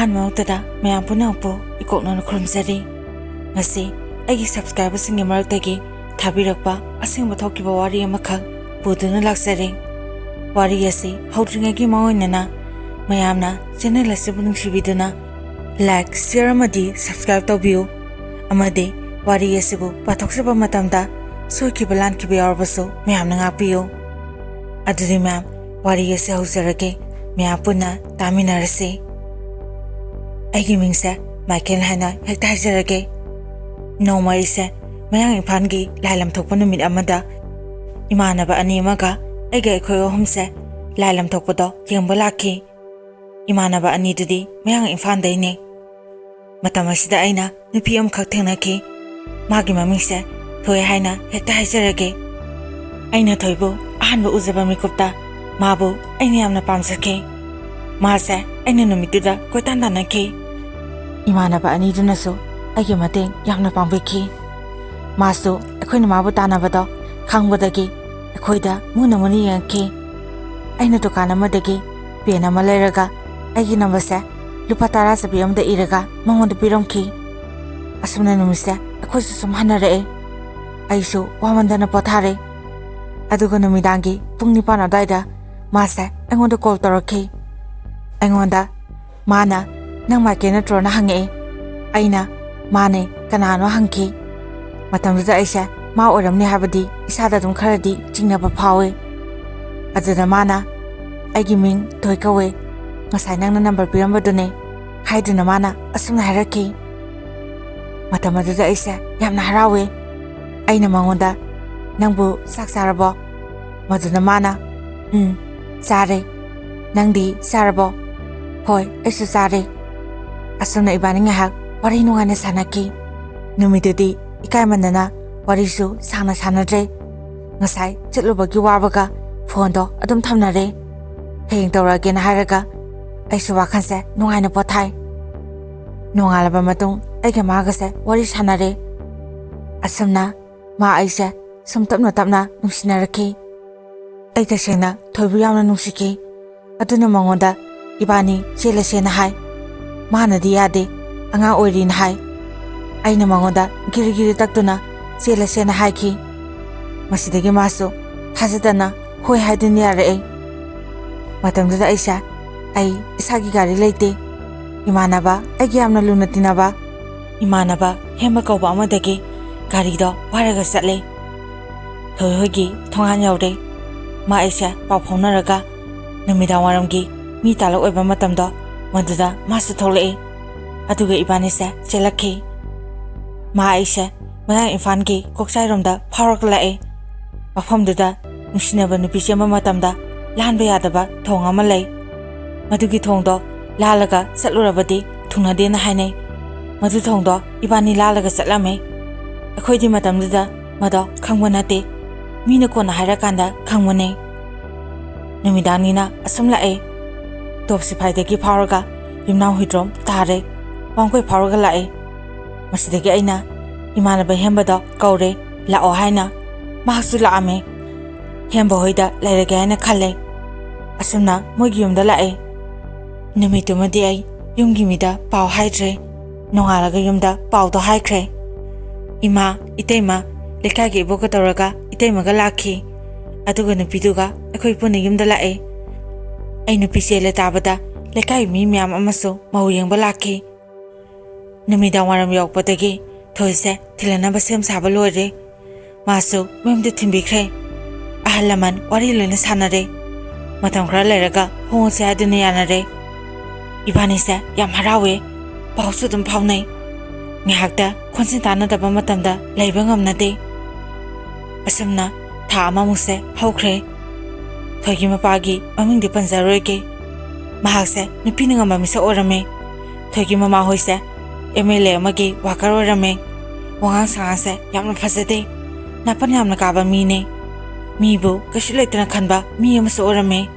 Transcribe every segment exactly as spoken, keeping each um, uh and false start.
ꯑꯍꯥꯟꯕ ꯃꯛꯇꯗ ꯃꯌꯥꯝ ꯄꯨꯝꯅꯃꯛꯄꯨ ꯏꯀꯣꯛꯅꯅ ꯈꯨꯔꯨꯝꯖꯔꯤ꯫ ꯉꯁꯤ ꯑꯩꯒꯤ subscriberꯁꯤꯡꯒꯤ ꯃꯔꯛꯇꯒꯤ ꯊꯥꯕꯤꯔꯛꯄ ꯑꯁꯦꯡꯕ ꯊꯣꯛꯈꯤꯕ ꯋꯥꯔꯤ ꯑꯃꯈꯛ ꯄꯨꯗꯨꯅ ꯂꯥꯛꯆꯔꯤ꯫ ꯋꯥꯔꯤ ꯑꯁꯤ ꯍꯧꯗ꯭ꯔꯤꯉꯩꯒꯤ ꯃꯥꯡꯑꯣꯏꯅꯅ ꯃꯌꯥꯝꯅ channel ꯑꯁꯤꯕꯨ ꯅꯨꯡꯁꯤꯕꯤꯗꯨꯅ like, share ꯑꯃꯗꯤ subscribe ꯇꯧꯕꯤꯌꯨ꯫ ꯑꯃꯗꯤ ꯋꯥꯔꯤ ꯑꯁꯤꯕꯨ ꯄꯥꯊꯣꯛꯆꯕ ꯃꯇꯝꯗ ꯁꯣꯏꯈꯤꯕ ꯂꯥꯟꯈꯤꯕ ꯌꯥꯎꯔꯕꯁꯨ ꯃꯌꯥꯝꯅ ꯉꯥꯛꯄꯤꯌꯨ꯫ ꯑꯗꯨꯗꯤ ꯃꯌꯥꯝ, ꯋꯥꯔꯤ ꯑꯁꯤ ꯍꯧꯖꯔꯒꯦ꯫ ꯃꯌꯥꯝ ꯄꯨꯟꯅ ꯇꯥꯃꯤꯟꯅꯔꯁꯤ꯫ ꯑꯩꯒꯤ ꯃꯤꯡꯁꯦ ꯃꯥꯏꯀꯦꯜ ꯍꯥꯏꯅ ꯍꯦꯛꯇ ꯍꯥꯏꯖꯔꯒꯦ꯫ ꯅꯣꯡꯃ ꯑꯩꯁꯦ ꯃꯌꯥꯡ ꯏꯝꯐꯥꯜꯒꯤ ꯂꯥꯏ ꯂꯝꯊꯣꯛꯄ ꯅꯨꯃꯤꯠ ꯑꯃꯗ ꯏꯃꯥꯟꯅꯕ ꯑꯅꯤ ꯑꯃꯒ ꯑꯩꯒ, ꯑꯩꯈꯣꯏ ꯑꯍꯨꯝꯁꯦ ꯂꯥꯏ ꯂꯝꯊꯣꯛꯄꯗꯣ ꯌꯦꯡꯕ ꯂꯥꯛꯈꯤ꯫ ꯏꯃꯥꯟꯅꯕ ꯑꯅꯤꯗꯨꯗꯤ ꯃꯌꯥꯡ ꯏꯝꯐꯥꯜꯗꯩꯅꯦ꯫ ꯃꯇꯝ ꯑꯁꯤꯗ ꯑꯩꯅ ꯅꯨꯄꯤ ꯑꯃꯈꯛ ꯊꯦꯡꯅꯈꯤ꯫ ꯃꯥꯒꯤ ꯃꯃꯤꯡꯁꯦ ꯊꯣꯏ ꯍꯥꯏꯅ ꯍꯦꯛꯇ ꯍꯥꯏꯖꯔꯒꯦ꯫ ꯑꯩꯅ ꯊꯣꯏꯕꯨ ꯑꯍꯥꯟꯕ ꯎꯖꯕ ꯃꯤꯀꯨꯞꯇ ꯃꯥꯕꯨ ꯑꯩꯅ ꯌꯥꯝꯅ ꯄꯥꯝꯖꯈꯤ꯫ ꯃꯥꯁꯦ ꯑꯩꯅ ꯅꯨꯃꯤꯠꯇꯨꯗ ꯀꯣꯏꯇꯥꯟ ꯇꯥꯟꯅꯈꯤ꯫ ꯏꯃꯥꯟꯅꯕ ꯑꯅꯤꯗꯨꯅꯁꯨ ꯑꯩꯒꯤ ꯃꯇꯦꯡ ꯌꯥꯝꯅ ꯄꯥꯡꯕꯤꯈꯤ꯫ ꯃꯥꯁꯨ ꯑꯩꯈꯣꯏꯅ ꯃꯥꯕꯨ ꯇꯥꯟꯅꯕꯗꯣ ꯈꯪꯕꯗꯒꯤ ꯑꯩꯈꯣꯏꯗ ꯃꯨꯟꯅ ꯃꯨꯟꯅ ꯌꯦꯡꯉꯛꯈꯤ꯫ ꯑꯩꯅ ꯗꯨꯀꯥꯟ ꯑꯃꯗꯒꯤ pen ꯑꯃ ꯂꯩꯔꯒ ꯑꯩꯒꯤ numberꯁꯦ ꯂꯨꯄꯥ ꯇꯔꯥ ꯆꯄꯤ ꯑꯃꯗ ꯏꯔꯒ ꯃꯉꯣꯟꯗ ꯄꯤꯔꯝꯈꯤ꯫ ꯑꯁꯨꯝꯅ ꯅꯨꯃꯤꯠꯁꯦ ꯑꯩꯈꯣꯏꯁꯨ ꯁꯨꯝ ꯍꯟꯅꯔꯛꯑꯦ꯫ ꯑꯩꯁꯨ ꯋꯥꯃꯟꯗꯅ ꯄꯣꯊꯥꯔꯦ꯫ ꯑꯗꯨꯒ ꯅꯨꯃꯤꯗꯥꯡꯒꯤ ꯄꯨꯡ ꯅꯤꯄꯥꯟ ꯑꯗꯨꯋꯥꯏꯗ ꯃꯥꯁꯦ ꯑꯩꯉꯣꯟꯗ call ꯇꯧꯔꯛꯈꯤ꯫ ꯑꯩꯉꯣꯟꯗ ꯃꯥꯅ, "ꯅꯪ ꯃꯥꯏꯀꯦꯜ ꯅꯠꯇ꯭ꯔꯣꯅ?" ꯍꯪꯉꯛꯑꯦ꯫ ꯑꯩꯅ, "ꯃꯥꯅꯦ, ꯀꯅꯥꯅꯣ?" ꯍꯪꯈꯤ꯫ ꯃꯇꯝꯗꯨꯗ ꯑꯩꯁꯦ ꯃꯥ ꯑꯣꯏꯔꯝꯅꯤ ꯍꯥꯏꯕꯗꯤ ꯏꯁꯥꯗ ꯑꯗꯨꯝ ꯈꯔꯗꯤ ꯆꯤꯡꯅꯕ ꯐꯥꯎꯋꯦ꯫ ꯑꯗꯨꯗ ꯃꯥꯅ, "ꯑꯩꯒꯤ ꯃꯤꯡ ꯊꯣꯏ ꯀꯧꯋꯦ, ꯉꯁꯥꯏ ꯅꯪꯅ number ꯄꯤꯔꯝꯕꯗꯨꯅꯦ" ꯍꯥꯏꯗꯨꯅ ꯃꯥꯅ ꯑꯁꯨꯝꯅ ꯍꯥꯏꯔꯛꯈꯤ꯫ ꯃꯇꯝ ꯑꯗꯨꯗ ꯑꯩꯁꯦ ꯌꯥꯝꯅ ꯍꯔꯥꯎꯋꯦ꯫ ꯑꯩꯅ ꯃꯉꯣꯟꯗ, "ꯅꯪꯕꯨ ꯆꯥꯛ ꯆꯥꯔꯕꯣ?" ꯃꯗꯨꯗ ꯃꯥꯅ, "ꯎꯝ, ꯆꯥꯔꯦ꯫ ꯅꯪꯗꯤ ꯆꯥꯔꯕꯣ?" "ꯍꯣꯏ, ꯑꯩꯁꯨ ꯆꯥꯔꯦ"꯫ ꯑꯁꯨꯝꯅ ꯏꯕꯥꯅꯤ ꯉꯥꯏꯍꯥꯛ ꯋꯥꯔꯤ ꯅꯨꯡꯉꯥꯏꯅ ꯁꯥꯟꯅꯈꯤ꯫ ꯅꯨꯃꯤꯠꯇꯨꯗꯤ ꯏꯀꯥꯏꯃꯟꯗꯅ ꯋꯥꯔꯤꯁꯨ ꯁꯥꯡꯅ ꯁꯥꯟꯅꯗ꯭ꯔꯦ꯫ ꯉꯁꯥꯏ ꯆꯠꯂꯨꯕꯒꯤ ꯋꯥꯕꯒ phoneꯗꯣ ꯑꯗꯨꯝ ꯊꯝꯅꯔꯦ꯫ ꯍꯌꯦꯡ ꯇꯧꯔꯛꯑꯒꯦꯅ ꯍꯥꯏꯔꯒ ꯑꯩꯁꯨ ꯋꯥꯈꯜꯁꯦ ꯅꯨꯡꯉꯥꯏꯅ ꯄꯣꯊꯥꯏ꯫ ꯅꯣꯡꯉꯥꯜꯂꯕ ꯃꯇꯨꯡ ꯑꯩꯒ ꯃꯥꯒꯁꯦ ꯋꯥꯔꯤ ꯁꯥꯟꯅꯔꯦ꯫ ꯑꯁꯨꯝꯅ ꯃꯥ ꯑꯩꯁꯦ ꯁꯨꯝ ꯇꯞꯅ ꯇꯞꯅ ꯅꯨꯡꯁꯤꯅꯔꯛꯈꯤ꯫ ꯑꯩ ꯇꯁꯦꯡꯅ ꯊꯣꯏꯕꯨ ꯌꯥꯝꯅ ꯅꯨꯡꯁꯤꯈꯤ꯫ ꯑꯗꯨꯅ ꯃꯉꯣꯟꯗ ꯏꯕꯥꯅꯤ ꯆꯦꯜꯂꯁꯦꯅ ꯍꯥꯏ꯫ ꯃꯥꯅꯗꯤ ꯌꯥꯗꯦ, ꯑꯉꯥꯡ ꯑꯣꯏꯔꯤꯅ ꯍꯥꯏ꯫ ꯑꯩꯅ ꯃꯉꯣꯟꯗ ꯒꯤꯔꯤ ꯒꯤꯔꯤ ꯇꯛꯇꯨꯅ ꯆꯦꯜꯂꯁꯦꯅ ꯍꯥꯏꯈꯤ꯫ ꯃꯁꯤꯗꯒꯤ ꯃꯥꯁꯨ ꯊꯥꯖꯗꯅ ꯍꯣꯏ ꯍꯥꯏꯗꯨꯅ ꯌꯥꯔꯛꯑꯦ꯫ ꯃꯇꯝꯗꯨꯗ ꯑꯩꯁꯦ, ꯑꯩ ꯏꯁꯥꯒꯤ ꯒꯥꯔꯤ ꯂꯩꯇꯦ꯫ ꯏꯃꯥꯟꯅꯕ, ꯑꯩꯒꯤ ꯌꯥꯝꯅ ꯂꯨꯅ ꯇꯤꯟꯅꯕ ꯏꯃꯥꯟꯅꯕ ꯍꯦꯝꯕ ꯀꯧꯕ ꯑꯃꯗꯒꯤ ꯒꯥꯔꯤꯗꯣ ꯋꯥꯏꯔꯒ ꯆꯠꯂꯦ꯫ ꯊꯣꯏ ꯍꯣꯏꯒꯤ ꯊꯣꯡꯒꯥꯟ ꯌꯧꯔꯦ꯫ ꯃꯥ ꯑꯩꯁꯦ ꯄꯥꯎ ꯐꯥꯎꯅꯔꯒ ꯅꯨꯃꯤꯗꯥꯡ ꯋꯥꯏꯔꯝꯒꯤ ꯃꯤ ꯇꯥꯂꯛ ꯑꯣꯏꯕ ꯃꯇꯝꯗꯣ, ꯃꯗꯨꯗ ꯃꯥꯁꯨ ꯊꯣꯛꯂꯛꯏ꯫ ꯑꯗꯨꯒ ꯏꯕꯥꯅꯤꯁꯦ ꯆꯦꯜꯂꯛꯈꯤ꯫ ꯃꯥ ꯑꯩꯁꯦ ꯃꯌꯥꯡ ꯏꯝꯐꯥꯜꯒꯤ ꯀꯣꯛꯆꯥꯏꯔꯣꯝꯗ ꯐꯥꯎꯔꯒ ꯂꯥꯛꯑꯦ꯫ ꯃꯐꯝꯗꯨꯗ ꯅꯨꯡꯁꯤꯅꯕ ꯅꯨꯄꯤ ꯆꯦꯟꯕ ꯃꯇꯝꯗ ꯂꯥꯟꯕ ꯌꯥꯗꯕ ꯊꯣꯡ ꯑꯃ ꯂꯩ꯫ ꯃꯗꯨꯒꯤ ꯊꯣꯡꯗꯣ ꯂꯥꯜꯂꯒ ꯆꯠꯂꯨꯔꯕꯗꯤ ꯊꯨꯡꯅꯗꯦꯅ ꯍꯥꯏꯅꯩ꯫ ꯃꯗꯨ ꯊꯣꯡꯗꯣ ꯏꯕꯥꯅꯤ ꯂꯥꯜꯂꯒ ꯆꯠꯂꯝꯃꯦ꯫ ꯑꯩꯈꯣꯏꯗꯤ ꯃꯇꯝꯗꯨꯗ ꯃꯗꯣ ꯈꯪꯕ ꯅꯠꯇꯦ꯫ ꯃꯤꯅ ꯀꯣꯟꯅ ꯍꯥꯏꯔꯀꯥꯟꯗ ꯈꯪꯕꯅꯦ꯫ ꯅꯨꯃꯤꯗꯥꯡꯅꯤꯅ ꯑꯁꯨꯝ ꯂꯥꯛꯑꯦ꯫ ꯇꯣꯞ ꯁꯤꯐꯥꯏꯗꯒꯤ ꯐꯥꯎꯔꯒ ꯌꯨꯝꯅꯥꯝ ꯍꯨꯏꯗ꯭ꯔꯣꯝ ꯇꯥꯔꯦ꯫ ꯋꯥꯡꯒꯣꯏ ꯐꯥꯎꯔꯒ ꯂꯥꯛꯑꯦ꯫ ꯃꯁꯤꯗꯒꯤ ꯑꯩꯅ ꯏꯃꯥꯟꯅꯕ ꯍꯦꯝꯕꯗꯣ ꯀꯧꯔꯦ, "ꯂꯥꯛꯑꯣ" ꯍꯥꯏꯅ꯫ ꯃꯍꯥꯛꯁꯨ ꯂꯥꯛꯑꯝꯃꯦ꯫ ꯍꯦꯝꯕ ꯍꯣꯏꯗ ꯂꯩꯔꯒꯦ ꯍꯥꯏꯅ ꯈꯜꯂꯦ꯫ ꯑꯁꯨꯝꯅ ꯃꯣꯏꯒꯤ ꯌꯨꯝꯗ ꯂꯥꯛꯑꯦ꯫ ꯅꯨꯃꯤꯠꯇꯨꯃꯗꯤ ꯑꯩ ꯌꯨꯝꯒꯤ ꯃꯤꯗ ꯄꯥꯎ ꯍꯥꯏꯗ꯭ꯔꯦ꯫ ꯅꯣꯡꯉꯥꯜꯂꯒ ꯌꯨꯝꯗ ꯄꯥꯎꯗꯣ ꯍꯥꯏꯈ꯭ꯔꯦ꯫ ꯏꯃꯥ, ꯏꯇꯩꯃ, ꯂꯩꯀꯥꯏꯒꯤ ꯏꯕꯣꯛꯀ ꯇꯧꯔꯒ ꯏꯇꯩꯃꯒ ꯂꯥꯛꯈꯤ꯫ ꯑꯗꯨꯒ ꯅꯨꯄꯤꯗꯨꯒ ꯑꯩꯈꯣꯏ ꯄꯨꯟꯅ ꯌꯨꯝꯗ ꯂꯥꯛꯑꯦ꯫ ꯑꯩ ꯅꯨꯄꯤ ꯆꯦꯜꯂꯦ ꯇꯥꯕꯗ ꯂꯩꯀꯥꯏꯒꯤ ꯃꯤ ꯃꯌꯥꯝ ꯑꯃꯁꯨ ꯃꯧ ꯌꯦꯡꯕ ꯂꯥꯛꯈꯤ꯫ ꯅꯨꯃꯤꯗꯥꯡ ꯋꯥꯏꯔꯝ ꯌꯧꯔꯛꯄꯗꯒꯤ ꯊꯣꯏꯁꯦ ꯊꯤꯜꯂꯅꯕ ꯁꯦꯝ ꯁꯥꯕ ꯂꯣꯏꯔꯦ꯫ ꯃꯥꯁꯨ ꯃꯌꯨꯝꯗ ꯊꯤꯟꯕꯤꯈ꯭ꯔꯦ꯫ ꯑꯍꯜ ꯂꯃꯟ ꯋꯥꯔꯤ ꯂꯣꯏꯅ ꯁꯥꯟꯅꯔꯦ꯫ ꯃꯇꯝ ꯈꯔ ꯂꯩꯔꯒ ꯍꯣꯡꯉꯁꯦ ꯍꯥꯏꯗꯨꯅ ꯌꯥꯅꯔꯦ꯫ ꯏꯕꯥꯅꯤꯁꯦ ꯌꯥꯝ ꯍꯔꯥꯎꯋꯦ꯫ ꯄꯥꯎꯁꯨ ꯑꯗꯨꯝ ꯐꯥꯎꯅꯩ꯫ ꯉꯥꯏꯍꯥꯛꯇ ꯈꯣꯟꯖꯦꯜ ꯇꯥꯟꯅꯗꯕ ꯃꯇꯝꯗ ꯂꯩꯕ ꯉꯝꯅꯗꯦ꯫ ꯑꯁꯨꯝꯅ ꯊꯥ ꯑꯃꯃꯨꯛꯁꯦ ꯍꯧꯈ꯭ꯔꯦ꯫ ꯊꯣꯏꯒꯤ ꯃꯄꯥꯒꯤ ꯃꯃꯤꯡꯗꯤ ꯄꯟꯖꯔꯣꯏꯒꯦ꯫ ꯃꯍꯥꯛꯁꯦ ꯅꯨꯄꯤꯅ ꯉꯝꯕ ꯃꯤꯁꯛ ꯑꯣꯏꯔꯝꯃꯦ꯫ ꯊꯣꯏꯒꯤ ꯃꯃꯥꯍꯣꯏꯁꯦ ꯑꯦꯝ ꯑꯦꯜ ꯑꯦ ꯑꯃꯒꯤ ꯋꯥꯀꯔ ꯑꯣꯏꯔꯝꯃꯦ꯫ ꯋꯥꯉꯥꯡ ꯁꯉꯥꯡꯁꯦ ꯌꯥꯝꯅ ꯐꯖꯗꯦ꯫ ꯅꯥꯄꯟ ꯌꯥꯝꯅ ꯀꯥꯕ ꯃꯤꯅꯦ꯫ ꯃꯤꯕꯨ ꯀꯩꯁꯨ ꯂꯩꯇꯅ ꯈꯟꯕ ꯃꯤ ꯑꯃꯁꯨ ꯑꯣꯏꯔꯝꯃꯦ꯫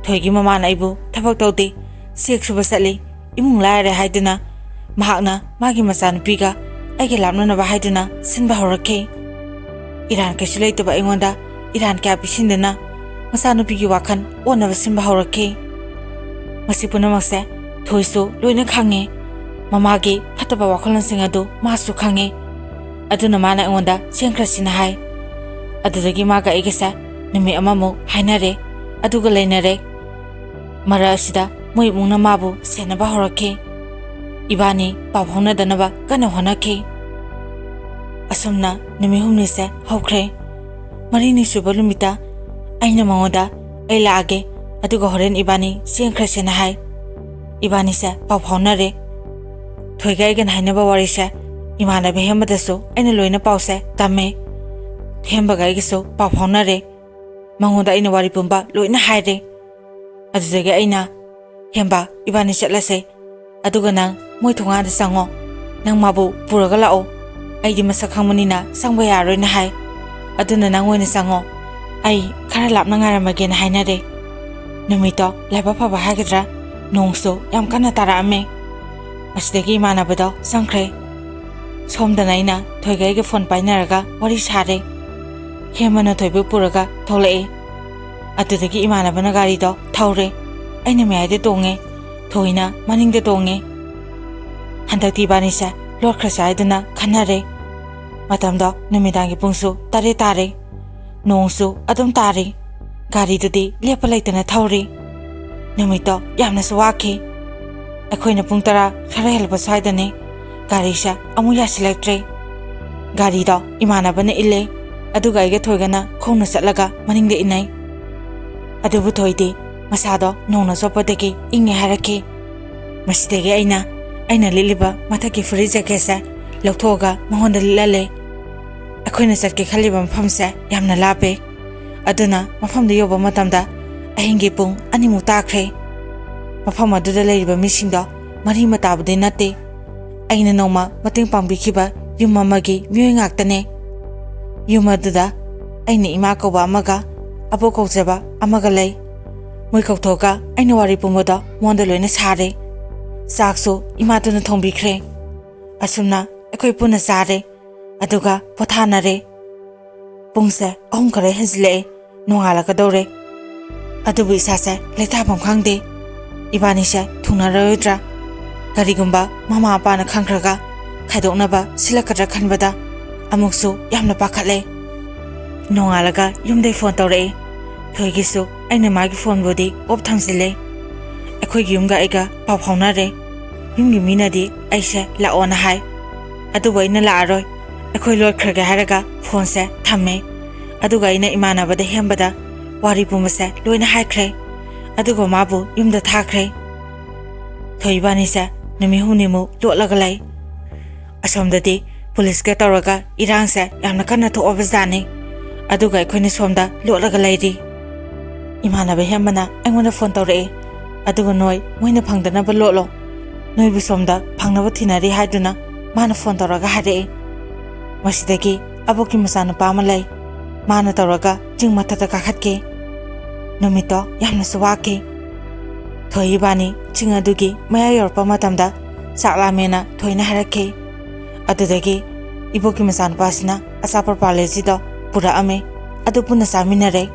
ꯊꯣꯏꯒꯤ ꯃꯃꯥꯅ ꯑꯩꯕꯨ ꯊꯕꯛ ꯇꯧꯗꯦ, ꯆꯦꯛ ꯁꯨꯕ ꯆꯠꯂꯤ, ꯏꯃꯨꯡ ꯂꯥꯏꯔꯔꯦ ꯍꯥꯏꯗꯨꯅ ꯃꯍꯥꯛꯅ ꯃꯥꯒꯤ ꯃꯆꯥꯅꯨꯄꯤꯒ ꯑꯩꯒ ꯂꯥꯞꯅꯅꯕ ꯍꯥꯏꯗꯨꯅ ꯁꯤꯟꯕ ꯍꯧꯔꯛꯈꯤ꯫ ꯏꯔꯥꯟ ꯀꯩꯁꯨ ꯂꯩꯇꯕ ꯑꯩꯉꯣꯟꯗ ꯏꯔꯥꯟ ꯀꯌꯥ ꯄꯤꯁꯤꯟꯗꯨꯅ ꯃꯆꯥꯅꯨꯄꯤꯒꯤ ꯋꯥꯈꯜ ꯑꯣꯟꯅꯕ ꯁꯤꯟꯕ ꯍꯧꯔꯛꯈꯤ꯫ ꯃꯁꯤ ꯄꯨꯝꯅꯃꯛꯁꯦ ꯊꯣꯏꯁꯨ ꯂꯣꯏꯅ ꯈꯪꯉꯦ꯫ ꯃꯃꯥꯒꯤ ꯐꯠꯇꯕ ꯋꯥꯈꯜꯂꯣꯟꯁꯤꯡ ꯑꯗꯨ ꯃꯥꯁꯨ ꯈꯪꯉꯦ꯫ ꯑꯗꯨꯅ ꯃꯥꯅ ꯑꯩꯉꯣꯟꯗ ꯆꯦꯟꯈ꯭ꯔꯁꯤꯅ ꯍꯥꯏ꯫ ꯑꯗꯨꯗꯒꯤ ꯃꯥꯒ ꯑꯩꯒꯁꯦ ꯅꯨꯃꯤꯠ ꯑꯃꯃꯨꯛ ꯍꯥꯏꯅꯔꯦ, ꯑꯗꯨꯒ ꯂꯩꯅꯔꯦ꯫ ꯃꯔꯛ ꯑꯁꯤꯗ ꯃꯣꯏ ꯏꯃꯨꯡꯅ ꯃꯥꯕꯨ ꯁꯦꯟꯅꯕ ꯍꯧꯔꯛꯈꯤ꯫ ꯏꯕꯥꯅꯤ ꯄꯥꯎ ꯐꯥꯎꯅꯗꯅꯕ ꯀꯟꯅ ꯍꯣꯠꯅꯈꯤ꯫ ꯑꯁꯨꯝꯅ ꯅꯨꯃꯤꯠ ꯍꯨꯝꯅꯤꯁꯦ ꯍꯧꯈ꯭ꯔꯦ꯫ ꯃꯔꯤꯅꯤ ꯁꯨꯕ ꯅꯨꯃꯤꯠꯇ ꯑꯩꯅ ꯃꯉꯣꯟꯗ, "ꯑꯩ ꯂꯥꯛꯑꯒꯦ, ꯑꯗꯨꯒ ꯍꯣꯔꯦꯟ ꯏꯕꯥꯅꯤ ꯆꯦꯟꯈ꯭ꯔꯁꯦꯅ" ꯍꯥꯏ꯫ ꯏꯕꯥꯅꯤꯁꯦ ꯄꯥꯎ ꯐꯥꯎꯅꯔꯦ꯫ ꯊꯣꯏꯒ ꯑꯩꯒꯅ ꯍꯥꯏꯅꯕ ꯋꯥꯔꯤꯁꯦ ꯏꯃꯥꯟꯅꯕ ꯍꯦꯝꯕꯗꯁꯨ ꯑꯩꯅ ꯂꯣꯏꯅ ꯄꯥꯎꯁꯦ ꯇꯝꯃꯦ꯫ ꯍꯦꯝꯕꯒ ꯑꯩꯒꯁꯨ ꯄꯥꯎ ꯐꯥꯎꯅꯔꯦ꯫ ꯃꯉꯣꯟꯗ ꯑꯩꯅ ꯋꯥꯔꯤ ꯄꯨꯝꯕ ꯂꯣꯏꯅ ꯍꯥꯏꯔꯦ꯫ ꯑꯗꯨꯗꯒꯤ ꯑꯩꯅ, "ꯍꯦꯝꯕ, ꯏꯕꯥꯅꯤ ꯆꯠꯂꯁꯦ꯫ ꯑꯗꯨꯒ ꯅꯪ ꯃꯣꯏ ꯊꯣꯡꯒꯥꯟꯗ ꯆꯪꯉꯣ꯫ ꯅꯪ ꯃꯥꯕꯨ ꯄꯨꯔꯒ ꯂꯥꯛꯑꯣ꯫ ꯑꯩꯗꯤ ꯃꯁꯛ ꯈꯪꯕꯅꯤꯅ ꯆꯪꯕ ꯌꯥꯔꯣꯏꯅ" ꯍꯥꯏ꯫ "ꯑꯗꯨꯅ ꯅꯪ ꯑꯣꯏꯅ ꯆꯪꯉꯣ꯫ ꯑꯩ ꯈꯔ ꯂꯥꯞꯅ ꯉꯥꯏꯔꯝꯃꯒꯦꯅ" ꯍꯥꯏꯅꯔꯦ꯫ ꯅꯨꯃꯤꯠꯇꯣ ꯂꯥꯏꯕꯛ ꯐꯕ ꯍꯥꯏꯒꯗ꯭ꯔꯥ, ꯅꯣꯡꯁꯨ ꯌꯥꯝ ꯀꯟꯅ ꯇꯥꯔꯛꯑꯝꯃꯦ꯫ ꯑꯁꯤꯗꯒꯤ ꯏꯃꯥꯟꯅꯕꯗꯣ ꯆꯪꯈ꯭ꯔꯦ꯫ ꯁꯣꯝꯗꯅ ꯑꯩꯅ ꯊꯣꯏꯒ ꯑꯩꯒ ꯐꯣꯟ ꯄꯥꯏꯅꯔꯒ ꯋꯥꯔꯤ ꯁꯥꯔꯦ꯫ ꯍꯦꯃꯅ ꯊꯣꯏꯕꯨ ꯄꯨꯔꯒ ꯊꯣꯛꯂꯛꯑꯦ꯫ ꯑꯗꯨꯗꯒꯤ ꯏꯃꯥꯟꯅꯕꯅ ꯒꯥꯔꯤꯗꯣ ꯊꯧꯔꯦ꯫ ꯑꯩꯅ ꯃꯌꯥꯏꯗ ꯇꯣꯡꯉꯦ, ꯊꯣꯏꯅ ꯃꯅꯤꯡꯗ ꯇꯣꯡꯉꯦ꯫ ꯍꯟꯗꯛꯇꯤ ꯏꯕꯥꯅꯤꯁꯦ ꯂꯣꯠꯈ꯭ꯔꯁꯦ ꯍꯥꯏꯗꯨꯅ ꯈꯟꯅꯔꯦ꯫ ꯃꯇꯝꯗꯣ ꯅꯨꯃꯤꯗꯥꯡꯒꯤ ꯄꯨꯡꯁꯨ ꯇꯔꯦꯠ ꯇꯥꯔꯦ꯫ ꯅꯣꯡꯁꯨ ꯑꯗꯨꯝ ꯇꯥꯔꯤ꯫ ꯒꯥꯔꯤꯗꯨꯗꯤ ꯂꯦꯞꯄ ꯂꯩꯇꯅ ꯊꯧꯔꯤ꯫ ꯅꯨꯃꯤꯠꯇꯣ ꯌꯥꯝꯅꯁꯨ ꯋꯥꯈꯤ꯫ ꯑꯩꯈꯣꯏꯅ ꯄꯨꯡ ꯇꯔꯥ ꯈꯔ ꯍꯦꯜꯂꯛꯄ ꯁ꯭ꯋꯥꯏꯗꯅꯤ꯫ ꯒꯥꯔꯤꯁꯦ ꯑꯃꯨꯛ ꯌꯥꯁꯤꯜꯂꯛꯇ꯭ꯔꯦ꯫ ꯒꯥꯔꯤꯗꯣ ꯏꯃꯥꯟꯅꯕꯅ ꯏꯜꯂꯦ, ꯑꯗꯨꯒ ꯑꯩꯒ ꯊꯣꯏꯒꯅ ꯈꯣꯡꯅ ꯆꯠꯂꯒ ꯃꯅꯤꯡꯗ ꯏꯟꯅꯩ꯫ ꯑꯗꯨꯕꯨ ꯊꯣꯏꯗꯤ ꯃꯁꯥꯗꯣ ꯅꯣꯡꯅ ꯆꯣꯠꯄꯗꯒꯤ ꯏꯪꯉꯦ ꯍꯥꯏꯔꯛꯈꯤ꯫ ꯃꯁꯤꯗꯒꯤ ꯑꯩꯅ, ꯑꯩꯅ ꯂꯤꯠꯂꯤꯕ ꯃꯊꯛꯀꯤ ꯐꯨꯔꯤꯠ ꯖꯦꯀꯦꯠꯁꯦ ꯂꯧꯊꯣꯛꯑꯒ ꯃꯉꯣꯟꯗ ꯂꯤꯠꯍꯜꯂꯦ꯫ ꯑꯩꯈꯣꯏꯅ ꯆꯠꯀꯦ ꯈꯜꯂꯤꯕ ꯃꯐꯝꯁꯦ ꯌꯥꯝꯅ ꯂꯥꯞꯄꯦ꯫ ꯑꯗꯨꯅ ꯃꯐꯝꯗꯨ ꯌꯧꯕ ꯃꯇꯝꯗ ꯑꯍꯤꯡꯒꯤ ꯄꯨꯡ ꯑꯅꯤꯃꯨꯛ ꯇꯥꯈ꯭ꯔꯦ꯫ ꯃꯐꯝ ꯑꯗꯨꯗ ꯂꯩꯔꯤꯕ ꯃꯤꯁꯤꯡꯗꯣ ꯃꯔꯤ ꯃꯇꯥꯕꯨꯗꯤ ꯅꯠꯇꯦ꯫ ꯑꯩꯅ ꯅꯣꯡꯃ ꯃꯇꯦꯡ ꯄꯥꯡꯕꯤꯈꯤꯕ ꯌꯨꯝ ꯑꯃꯒꯤ ꯃꯤꯑꯣꯏ ꯉꯥꯛꯇꯅꯦ꯫ ꯌꯨꯝ ꯑꯗꯨꯗ ꯑꯩꯅ ꯏꯃꯥ ꯀꯧꯕ ꯑꯃꯒ ꯑꯕꯣꯛ ꯀꯧꯖꯕ ꯑꯃꯒ ꯂꯩ꯫ ꯃꯣꯏ ꯀꯧꯊꯣꯛꯑꯒ ꯑꯩꯅ ꯋꯥꯔꯤ ꯄꯨꯝꯕꯗꯣ ꯃꯉꯣꯟꯗ ꯂꯣꯏꯅ ꯁꯥꯔꯦ꯫ ꯆꯥꯛꯁꯨ ꯏꯃꯥꯗꯨꯅ ꯊꯣꯡꯕꯤꯈ꯭ꯔꯦ꯫ ꯑꯁꯨꯝꯅ ꯑꯩꯈꯣꯏ ꯄꯨꯟꯅ ꯆꯥꯔꯦ꯫ ꯑꯗꯨꯒ ꯄꯣꯊꯥꯅꯔꯦ꯫ ꯄꯨꯡꯁꯦ ꯑꯍꯨꯝ ꯈꯔ ꯍꯦꯟꯖꯤꯜꯂꯛꯑꯦ꯫ ꯅꯣꯡꯉꯥꯜꯂꯛꯀꯗꯧꯔꯦ꯫ ꯑꯗꯨꯕꯨ ꯏꯁꯥꯁꯦ ꯂꯩꯇꯥꯐꯝ ꯈꯪꯗꯦ꯫ ꯏꯕꯥꯅꯤꯁꯦ ꯊꯨꯡꯅꯔꯔꯣꯏꯗ꯭ꯔꯥ? ꯀꯔꯤꯒꯨꯝꯕ ꯃꯃꯥ ꯃꯄꯥꯅ ꯈꯪꯈ꯭ꯔꯒ ꯈꯥꯏꯗꯣꯛꯅꯕ ꯁꯤꯜꯂꯛꯀꯗ꯭ꯔꯥ ꯈꯟꯕꯗ ꯑꯃꯨꯛꯁꯨ ꯌꯥꯝꯅ ꯄꯥꯈꯠꯂꯦ꯫ ꯅꯣꯡꯉꯥꯜꯂꯒ ꯌꯨꯝꯗꯩ ꯐꯣꯟ ꯇꯧꯔꯛꯑꯦ꯫ ꯊꯣꯏꯒꯤꯁꯨ ꯑꯩꯅ ꯃꯥꯒꯤ ꯐꯣꯟꯕꯨꯗꯤ ꯑꯣꯐ ꯊꯝꯖꯤꯜꯂꯦ꯫ ꯑꯩꯈꯣꯏꯒꯤ ꯌꯨꯝꯒ ꯑꯩꯒ ꯄꯥꯎ ꯐꯥꯎꯅꯔꯦ꯫ ꯌꯨꯝꯒꯤ ꯃꯤꯅꯗꯤ ꯑꯩꯁꯦ ꯂꯥꯛꯑꯣꯅ ꯍꯥꯏ꯫ ꯑꯗꯨꯕꯨ ꯑꯩꯅ ꯂꯥꯛꯑꯔꯣꯏ, ꯑꯩꯈꯣꯏ ꯂꯣꯠꯈ꯭ꯔꯒꯦ ꯍꯥꯏꯔꯒ ꯐꯣꯟꯁꯦ ꯊꯝꯃꯦ꯫ ꯑꯗꯨꯒ ꯑꯩꯅ ꯏꯃꯥꯟꯅꯕꯗ ꯍꯦꯝꯕꯗ ꯋꯥꯔꯤ ꯄꯨꯝꯕꯁꯦ ꯂꯣꯏꯅ ꯍꯥꯏꯈ꯭ꯔꯦ꯫ ꯑꯗꯨꯒ ꯃꯥꯕꯨ ꯌꯨꯝꯗ ꯊꯥꯈ꯭ꯔꯦ꯫ ꯊꯣꯏ ꯏꯕꯥꯅꯤꯁꯦ ꯅꯨꯃꯤꯠ ꯍꯨꯝꯅꯤꯃꯨꯛ ꯂꯣꯠꯂꯒ ꯂꯩ꯫ ꯑꯁꯣꯝꯗꯗꯤ ꯄꯨꯂꯤꯁꯀ ꯇꯧꯔꯒ ꯏꯔꯥꯡꯁꯦ ꯌꯥꯝꯅ ꯀꯟꯅ ꯊꯣꯛꯑꯕꯖꯥꯠꯅꯤ꯫ ꯑꯗꯨꯒ ꯑꯩꯈꯣꯏꯅ ꯁꯣꯝꯗ ꯂꯣꯠꯂꯒ ꯂꯩꯔꯤ꯫ ꯏꯃꯥꯟꯅꯕ ꯍꯦꯝꯕꯅ ꯑꯩꯉꯣꯟꯗ ꯐꯣꯟ ꯇꯧꯔꯛꯑꯦ꯫ ꯑꯗꯨꯒ ꯅꯣꯏ ꯃꯣꯏꯅ ꯐꯪꯗꯅꯕ ꯂꯣꯠꯂꯣ꯫ ꯅꯣꯏꯕꯨ ꯁꯣꯝꯗ ꯐꯪꯅꯕ ꯊꯤꯅꯔꯤ ꯍꯥꯏꯗꯨꯅ ꯃꯥꯅ ꯐꯣꯟ ꯇꯧꯔꯒ ꯍꯥꯏꯔꯛꯑꯦ꯫ ꯃꯁꯤꯗꯒꯤ ꯑꯕꯣꯛꯀꯤ ꯃꯆꯥꯅꯨꯄꯥ ꯑꯃ ꯂꯩ꯫ ꯃꯥꯅ ꯇꯧꯔꯒ ꯆꯤꯡ ꯃꯊꯛꯇ ꯀꯥꯈꯠꯈꯤ꯫ ꯅꯨꯃꯤꯠꯇꯣ ꯌꯥꯝꯅꯁꯨ ꯋꯥꯈꯤ꯫ ꯊꯣꯏ ꯏꯕꯥꯅꯤ ꯆꯤꯡ ꯑꯗꯨꯒꯤ ꯃꯌꯥꯏ ꯌꯧꯔꯛꯄ ꯃꯇꯝꯗ ꯆꯥꯛ ꯂꯥꯝꯃꯦꯅ ꯊꯣꯏꯅ ꯍꯥꯏꯔꯛꯈꯤ꯫ ꯑꯗꯨꯗꯒꯤ ꯏꯕꯣꯛꯀꯤ ꯃꯆꯥꯅꯨꯄꯥꯁꯤꯅ ꯑꯆꯥꯄꯣꯠ ꯄꯥꯔꯂꯦꯖꯤꯗꯣ ꯄꯨꯔꯛꯑꯝꯃꯦ꯫ ꯑꯗꯨ ꯄꯨꯟꯅ ꯆꯥꯃꯤꯟꯅꯔꯦ꯫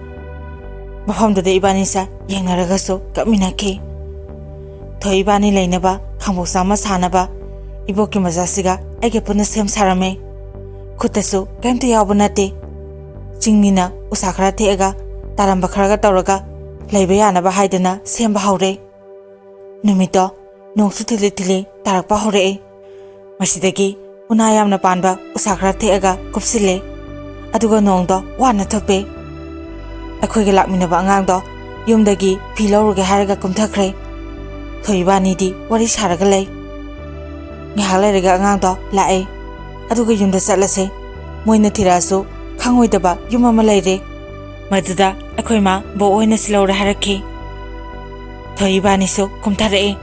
ꯃꯐꯝꯗꯨꯗ ꯏꯕꯥꯅꯤꯁꯦ ꯌꯦꯡꯅꯔꯒꯁꯨ ꯀꯞꯃꯤꯟꯅꯈꯤ꯫ ꯊꯣꯏ ꯏꯕꯥꯅꯤ ꯂꯩꯅꯕ ꯈꯥꯡꯕꯣꯛꯆꯥ ꯑꯃ ꯁꯥꯅꯕ ꯏꯕꯣꯛꯀꯤ ꯃꯆꯥꯁꯤꯒ ꯑꯩꯒ ꯄꯨꯟꯅ ꯁꯦꯝ ꯁꯥꯔꯝꯃꯦ꯫ ꯈꯨꯠꯇꯁꯨ ꯀꯔꯤꯝꯇ ꯌꯥꯎꯕ ꯅꯠꯇꯦ꯫ ꯆꯤꯡꯅꯤꯅ ꯎꯁꯥ ꯈꯔ ꯊꯦꯛꯑꯒ ꯇꯥꯔꯝꯕ ꯈꯔꯒ ꯇꯧꯔꯒ ꯂꯩꯕ ꯌꯥꯅꯕ ꯍꯥꯏꯗꯅ ꯁꯦꯝꯕ ꯍꯧꯔꯦ꯫ ꯅꯨꯃꯤꯠꯇꯣ ꯅꯣꯡꯁꯨ ꯊꯤꯂꯤ ꯊꯤꯂꯤ ꯇꯥꯔꯛꯄ ꯍꯧꯔꯛꯑꯦ꯫ ꯃꯁꯤꯗꯒꯤ ꯎꯅꯥ ꯌꯥꯝꯅ ꯄꯥꯟꯕ ꯎꯁꯥ ꯈꯔ ꯊꯦꯛꯑꯒ ꯀꯨꯞꯁꯤꯜꯂꯦ꯫ ꯑꯗꯨꯒ ꯅꯣꯡꯗꯣ ꯋꯥꯅ ꯊꯨꯞꯄꯦ꯫ ꯑꯩꯈꯣꯏꯒ ꯂꯥꯛꯃꯤꯟꯅꯕ ꯑꯉꯥꯡꯗꯣ ꯌꯨꯝꯗꯒꯤ ꯐꯤ ꯂꯧꯔꯨꯒꯦ ꯍꯥꯏꯔꯒ ꯀꯨꯝꯊꯈ꯭ꯔꯦ꯫ ꯊꯣꯏ ꯏꯕꯥꯅꯤꯗꯤ ꯋꯥꯔꯤ ꯁꯥꯔꯒ ꯂꯩ꯫ ꯉꯥꯏꯍꯥꯛ ꯂꯩꯔꯒ ꯑꯉꯥꯡꯗꯣ ꯂꯥꯛꯑꯦ꯫ ꯑꯗꯨꯒ ꯌꯨꯝꯗ ꯆꯠꯂꯁꯦ꯫ ꯃꯣꯏꯅ ꯊꯤꯔꯛꯑꯁꯨ ꯈꯪꯉꯣꯏꯗꯕ ꯌꯨꯝ ꯑꯃ ꯂꯩꯔꯦ꯫ ꯃꯗꯨꯗ ꯑꯩꯈꯣꯏ ꯃꯥ ꯕꯣꯛ ꯍꯣꯏꯅ ꯁꯤꯜꯍꯧꯔꯦ ꯍꯥꯏꯔꯛꯈꯤ꯫ ꯊꯣꯏ ꯏꯕꯥꯅꯤꯁꯨ ꯀꯨꯝꯊꯔꯛꯑꯦ꯫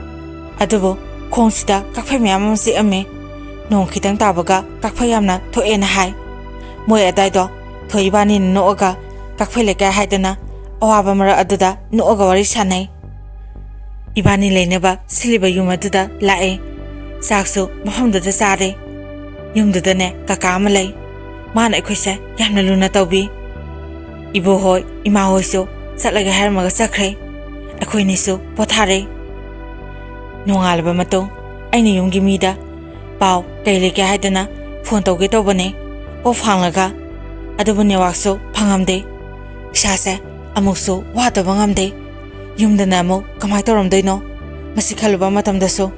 ꯑꯗꯨꯕꯨ ꯈꯣꯡꯁꯤꯗ ꯀꯛꯐꯩ ꯃꯌꯥꯝ ꯑꯃ ꯆꯤꯛꯑꯝꯃꯦ꯫ ꯅꯣꯡ ꯈꯤꯇꯪ ꯇꯥꯕꯒ ꯀꯛꯐꯩ ꯌꯥꯝꯅ ꯊꯣꯛꯑꯦꯅ ꯍꯥꯏ꯫ ꯃꯣꯏ ꯑꯗꯥꯏꯗꯣ ꯊꯣꯏ ꯏꯕꯥꯅꯤꯅ ꯅꯣꯛꯑꯒ ꯀꯛꯐꯩ ꯂꯩꯀꯥꯏ ꯍꯥꯏꯗꯅ ꯑꯋꯥꯕ ꯃꯔꯛ ꯑꯗꯨꯗ ꯅꯣꯛꯑꯒ ꯋꯥꯔꯤ ꯁꯥꯟꯅꯩ꯫ ꯏꯕꯥꯅꯤ ꯂꯩꯅꯕ ꯁꯤꯜꯂꯤꯕ ꯌꯨꯝ ꯑꯗꯨꯗ ꯂꯥꯛꯑꯦ꯫ ꯆꯥꯛꯁꯨ ꯃꯐꯝꯗꯨꯗ ꯆꯥꯔꯦ꯫ ꯌꯨꯝꯗꯨꯗꯅꯦ ꯀꯀꯥ ꯑꯃ ꯂꯩ꯫ ꯃꯥꯅ ꯑꯩꯈꯣꯏꯁꯦ ꯌꯥꯝꯅ ꯂꯨꯅ ꯇꯧꯕꯤ꯫ ꯏꯕꯣꯍꯣꯏ, ꯏꯃꯥꯍꯣꯏꯁꯨ ꯆꯠꯂꯒꯦ ꯍꯥꯏꯔꯝꯃꯒ ꯆꯠꯈ꯭ꯔꯦ꯫ ꯑꯩꯈꯣꯏꯅꯤꯁꯨ ꯄꯣꯊꯥꯔꯦ꯫ ꯅꯣꯡꯉꯥꯜꯂꯕ ꯃꯇꯨꯡ ꯑꯩꯅ ꯌꯨꯝꯒꯤ ꯃꯤꯗ ꯄꯥꯎ ꯀꯩ ꯂꯩꯒꯦ ꯍꯥꯏꯗꯅ ꯐꯣꯟ ꯇꯧꯒꯦ ꯇꯧꯕꯅꯦ, ꯑꯣꯐ ꯍꯥꯡꯂꯒ, ꯑꯗꯨꯕꯨ ꯅꯦꯠꯋꯥꯛꯁꯨ ꯐꯪꯉꯝꯗꯦ꯫ ꯏꯁꯥꯁꯦ ꯑꯃꯨꯛꯁꯨ ꯋꯥꯗꯕ ꯉꯝꯗꯦ꯫ ꯌꯨꯝꯗꯅ ꯑꯃꯨꯛ ꯀꯃꯥꯏꯅ ꯇꯧꯔꯝꯗꯣꯏꯅꯣ? ꯃꯁꯤ ꯈꯜꯂꯨꯕ ꯃꯇꯝꯗꯁꯨ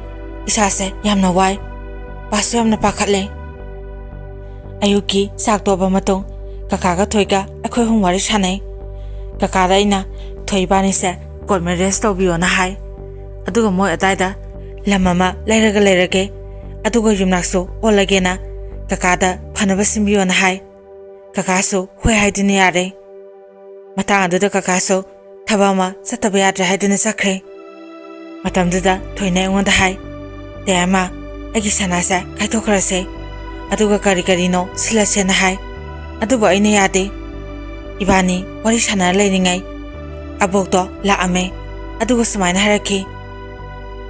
ꯏꯁꯥꯁꯦ ꯌꯥꯝꯅ ꯋꯥꯏ, ꯄꯥꯁꯨ ꯌꯥꯝꯅ ꯄꯥꯈꯠꯂꯦ꯫ ꯑꯌꯨꯛꯀꯤ ꯆꯥꯛ ꯇꯣꯛꯑꯕ ꯃꯇꯨꯡ ꯀꯀꯥꯒ ꯊꯣꯏꯒ ꯑꯩꯈꯣꯏ ꯑꯍꯨꯝ ꯋꯥꯔꯤ ꯁꯥꯟꯅꯩ꯫ ꯀꯀꯥꯗ ꯑꯩꯅ ꯊꯣꯏ ꯏꯕꯥꯅꯤꯁꯦ ꯀꯣꯔꯠ ꯃꯦꯔꯦꯖ ꯇꯧꯕꯤꯌꯣꯅ ꯍꯥꯏ꯫ ꯑꯗꯨꯒ ꯃꯣꯏ ꯑꯗꯥꯏꯗ ꯂꯝ ꯑꯃ ꯂꯩꯔꯒ ꯂꯩꯔꯒꯦ, ꯑꯗꯨꯒ ꯌꯨꯝꯅꯥꯛꯁꯨ ꯑꯣꯜꯂꯒꯦꯅ ꯀꯀꯥꯗ ꯐꯅꯕ ꯁꯤꯟꯕꯤꯌꯣꯅ ꯍꯥꯏ꯫ ꯀꯀꯥꯁꯨ ꯍꯣꯏ ꯍꯥꯏꯗꯨꯅ ꯌꯥꯔꯦ꯫ ꯃꯇꯥꯡ ꯑꯗꯨꯗ ꯀꯀꯥꯁꯨ ꯊꯕꯛ ꯑꯃ ꯆꯠꯇꯕ ꯌꯥꯗ꯭ꯔꯦ ꯍꯥꯏꯗꯨꯅ ꯆꯠꯈ꯭ꯔꯦ꯫ ꯃꯇꯝꯗꯨꯗ ꯊꯣꯏꯅ ꯑꯩꯉꯣꯟꯗ ꯍꯥꯏ, "ꯇꯌꯥꯃ, ꯑꯩꯒꯤ ꯁꯅꯥꯁꯦ ꯀꯥꯏꯊꯣꯛꯈ꯭ꯔꯁꯦ, ꯑꯗꯨꯒ ꯀꯔꯤ ꯀꯔꯤꯅꯣ ꯁꯤꯜꯂꯁꯦꯅ" ꯍꯥꯏ꯫ ꯑꯗꯨꯕꯨ ꯑꯩꯅ ꯌꯥꯗꯦ꯫ ꯏꯕꯥꯅꯤ ꯋꯥꯔꯤ ꯁꯥꯟꯅꯔ ꯂꯩꯔꯤꯉꯩ ꯑꯕꯣꯛꯇꯣ ꯂꯥꯛꯑꯝꯃꯦ, ꯑꯗꯨꯒ ꯁꯨꯃꯥꯏꯅ ꯍꯥꯏꯔꯛꯈꯤ,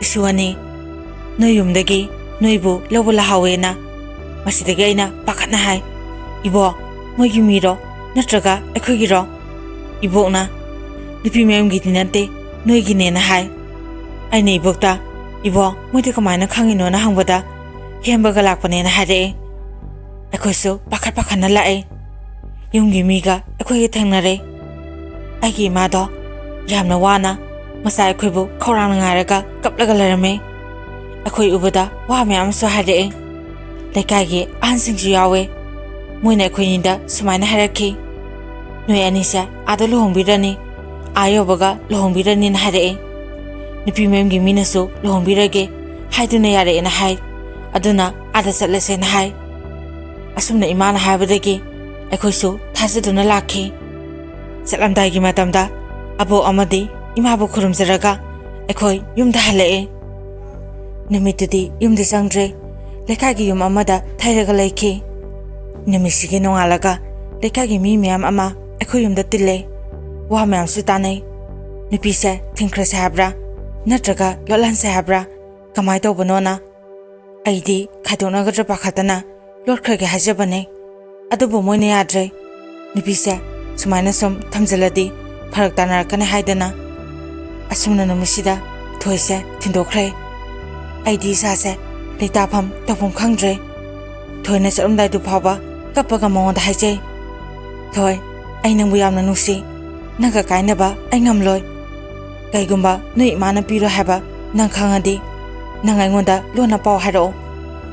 "ꯏꯁꯨ ꯑꯅꯤ, ꯅꯣꯏ ꯌꯨꯝꯗꯒꯤ ꯅꯣꯏꯕꯨ ꯂꯧꯕ ꯂꯥꯛꯍꯧꯋꯦꯅ"꯫ ꯃꯁꯤꯗꯒꯤ ꯑꯩꯅ ꯄꯥꯈꯠꯅ ꯍꯥꯏ, "ꯏꯕꯣ, ꯃꯣꯏꯒꯤ ꯃꯤꯔꯣ ꯅꯠꯇ꯭ꯔꯒ ꯑꯩꯈꯣꯏꯒꯤꯔꯣ?" ꯏꯕꯣꯛꯅ, "ꯅꯨꯄꯤ ꯃꯌꯨꯝꯒꯤꯗꯤ ꯅꯠꯇꯦ, ꯅꯣꯏꯒꯤꯅꯦꯅ" ꯍꯥꯏ꯫ ꯑꯩꯅ ꯏꯕꯣꯛꯇ, "ꯏꯕꯣ, ꯃꯣꯏꯗꯤ ꯀꯃꯥꯏꯅ ꯈꯪꯉꯤꯅꯣꯅ" ꯍꯪꯕꯗ, "ꯍꯦꯝꯕꯒ ꯂꯥꯛꯄꯅꯦꯅ" ꯍꯥꯏꯔꯛꯑꯦ꯫ ꯑꯩꯈꯣꯏꯁꯨ ꯄꯥꯈꯠ ꯄꯥꯈꯠꯅ ꯂꯥꯛꯑꯦ꯫ ꯌꯨꯝꯒꯤ ꯃꯤꯒ ꯑꯩꯈꯣꯏꯒ ꯊꯦꯡꯅꯔꯦ꯫ ꯑꯩꯒꯤ ꯏꯃꯥꯗꯣ ꯌꯥꯝꯅ ꯋꯥꯅ ꯃꯆꯥ ꯑꯩꯈꯣꯏꯕꯨ ꯈꯧꯔꯥꯡꯅ ꯉꯥꯏꯔꯒ ꯀꯞꯂꯒ ꯂꯩꯔꯝꯃꯦ꯫ ꯑꯩꯈꯣꯏ ꯎꯕꯗ ꯋꯥ ꯃꯌꯥꯝ ꯑꯃꯁꯨ ꯍꯥꯏꯔꯛꯑꯦ꯫ ꯂꯩꯀꯥꯏꯒꯤ ꯑꯍꯟꯁꯤꯡꯁꯨ ꯌꯥꯎꯋꯦ꯫ ꯃꯣꯏꯅ ꯑꯩꯈꯣꯏꯅꯤꯗ ꯁꯨꯃꯥꯏꯅ ꯍꯥꯏꯔꯛꯈꯤ, "ꯅꯣꯏ ꯑꯅꯤꯁꯦ ꯑꯥꯗ ꯂꯨꯍꯣꯡꯕꯤꯔꯅꯤ, ꯑꯥ ꯌꯧꯕꯒ ꯂꯨꯍꯣꯡꯕꯤꯔꯅꯤꯅ" ꯍꯥꯏꯔꯛꯑꯦ꯫ "ꯅꯨꯄꯤ ꯃꯌꯨꯝꯒꯤ ꯃꯤꯅꯁꯨ ꯂꯨꯍꯣꯡꯕꯤꯔꯒꯦ ꯍꯥꯏꯗꯨꯅ ꯌꯥꯔꯛꯑꯦꯅ" ꯍꯥꯏ꯫ "ꯑꯗꯨꯅ ꯑꯥꯗ ꯆꯠꯂꯁꯦꯅ" ꯍꯥꯏ꯫ ꯑꯁꯨꯝꯅ ꯏꯃꯥꯅ ꯍꯥꯏꯕꯗꯒꯤ ꯑꯩꯈꯣꯏꯁꯨ ꯊꯥꯖꯗꯨꯅ ꯂꯥꯛꯈꯤ꯫ ꯆꯠꯂꯝꯗꯥꯏꯒꯤ ꯃꯇꯝꯗ ꯑꯕꯣꯛ ꯑꯃꯗꯤ ꯏꯃꯥꯕꯨ ꯈꯨꯔꯨꯝꯖꯔꯒ ꯑꯩꯈꯣꯏ ꯌꯨꯝꯗ ꯍꯜꯂꯛꯑꯦ꯫ ꯅꯨꯃꯤꯠꯇꯨꯗꯤ ꯌꯨꯝꯗ ꯆꯪꯗ꯭ꯔꯦ, ꯂꯩꯀꯥꯏꯒꯤ ꯌꯨꯝ ꯑꯃꯗ ꯊꯩꯔꯒ ꯂꯩꯈꯤ꯫ ꯅꯨꯃꯤꯠꯁꯤꯒꯤ ꯅꯣꯡꯉꯥꯜꯂꯒ ꯂꯩꯀꯥꯏꯒꯤ ꯃꯤ ꯃꯌꯥꯝ ꯑꯃ ꯑꯩꯈꯣꯏ ꯌꯨꯝꯗ ꯇꯤꯜꯂꯦ꯫ ꯋꯥ ꯃꯌꯥꯝꯁꯨ ꯇꯥꯅꯩ꯫ ꯅꯨꯄꯤꯁꯦ ꯊꯤꯡꯈ꯭ꯔꯁꯦ ꯍꯥꯏꯕ꯭ꯔꯥ, ꯅꯠꯇ꯭ꯔꯒ ꯂꯣꯠꯍꯟꯁꯦ ꯍꯥꯏꯕ꯭ꯔꯥ, ꯀꯃꯥꯏ ꯇꯧꯕꯅꯣꯅ꯫ ꯑꯩꯗꯤ ꯈꯥꯏꯗꯣꯛꯅꯒꯗ꯭ꯔꯥ ꯄꯥꯈꯠꯇꯅ ꯂꯣꯠꯈ꯭ꯔꯒꯦ ꯍꯥꯏꯖꯕꯅꯦ꯫ ꯑꯗꯨꯕꯨ ꯃꯣꯏꯅ ꯌꯥꯗ꯭ꯔꯦ꯫ ꯅꯨꯄꯤꯁꯦ ꯁꯨꯃꯥꯏꯅ ꯁꯨꯝ ꯊꯝꯖꯤꯜꯂꯗꯤ ꯐꯔꯛ ꯇꯥꯅꯔꯛꯀꯅꯤ ꯍꯥꯏꯗꯅ꯫ ꯑꯁꯨꯝꯅ ꯅꯨꯃꯤꯠꯁꯤꯗ ꯊꯣꯏꯁꯦ ꯊꯤꯟꯗꯣꯛꯈ꯭ꯔꯦ꯫ ꯑꯩꯗꯤ ꯏꯁꯥꯁꯦ ꯂꯩꯇꯥꯐꯝ ꯇꯧꯐꯝ ꯈꯪꯗ꯭ꯔꯦ꯫ ꯊꯣꯏꯅ ꯆꯠꯂꯝꯗꯥꯏꯗꯨ ꯐꯥꯎꯕ ꯀꯞꯄꯒ ꯃꯉꯣꯟꯗ ꯍꯥꯏꯖꯩ, "ꯊꯣꯏ, ꯑꯩ ꯅꯪꯕꯨ ꯌꯥꯝꯅ ꯅꯨꯡꯁꯤ꯫ ꯅꯪꯒ ꯀꯥꯏꯅꯕ ꯑꯩ ꯉꯝꯂꯣꯏ꯫ ꯀꯩꯒꯨꯝꯕ ꯅꯣꯏ ꯏꯃꯥꯅ ꯄꯤꯔꯣꯏ ꯍꯥꯏꯕ ꯅꯪ ꯈꯪꯉꯗꯤ, ꯅꯪ ꯑꯩꯉꯣꯟꯗ ꯂꯣꯟꯅ ꯄꯥꯎ ꯍꯥꯏꯔꯛꯑꯣ꯫